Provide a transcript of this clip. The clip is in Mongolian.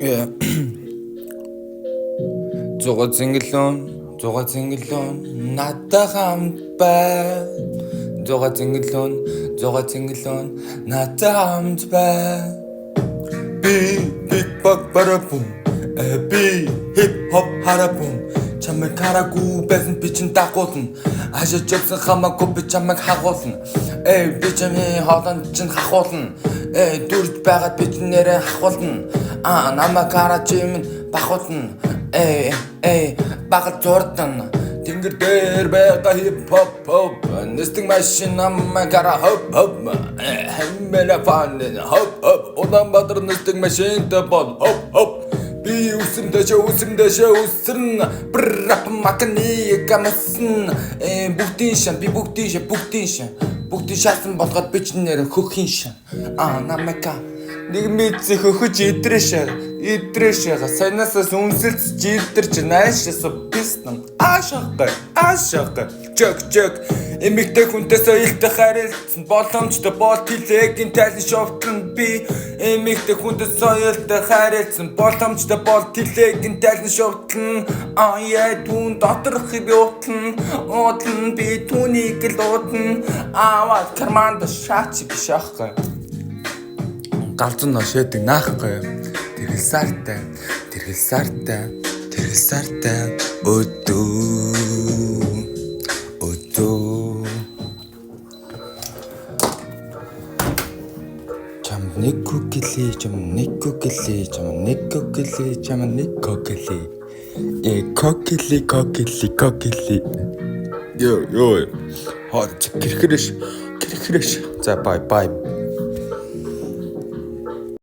Yeah. Зуга зингэлэн, зуга зингэлэн, надтай хамт бай. Зуга зингэлэн, зуга зингэлэн, надтай хамт бай. Би big bag барабум, би хип хоп харабум. Чамайг хараагүй байсан би чин дагуулна. Хашиж явсан хамаагүй би чамайг хагуулна. Эй, би чамын хоолойнд чин хахуулна. Эй, дүрж байгаад би чин нэрээ хахуулна. Аа, намайг хараа чи минь бахуулна. Эй, эй, багал зурдан. Тэнгэр дээр байгаа хип хоп хоп. Нистэг машин намайг хараа хоп хоп. Хэммэлэ фан хоп хоп. Улаанбаатар нистэг машинтай бол хоп хоп. Би үсэн дэшээ, үсэн дэшээ үсэрнэ. Бррап макны гамсан. Бүгдийн шан, би бүгдийн шан, бүгдийн шан. Бүгдийн шаасан болгоод би ч нэр хөхийн шан. Аа, намайг нэг мэдсэн хөхөж идрээш идрээш саянаасаас үнсэлцэж идэрч наашаас пистэн аашаахгүй аашаахгүй чөк чөк. Эмэгтэй хүнтэй соёлтой харилцсан боломжтой бол тэлэгийн тайлан шовтлон. Би эмэгтэй хүнтэй соёлтой харилцсан боломжтой бол тэлэгийн тайлан шовтлон. Аа, түүн доторх би утлан удлан, би түүнийг л удлан. Аваад карманд шаач биш аахгүй. Галзуу ношээдэг наахгүй. Тэрхэл сартай, тэрхэл сартай, тэрхэл сартай өдөө өдөө. Чамд нэг көглээ, чамд нэг көглээ, чамд нэг көглээ, чамд нэг көглээ. Э, кокили кокили кокили. Йоо ёо. Хоо, гэрхрэш гэрхрэш. За, bye bye.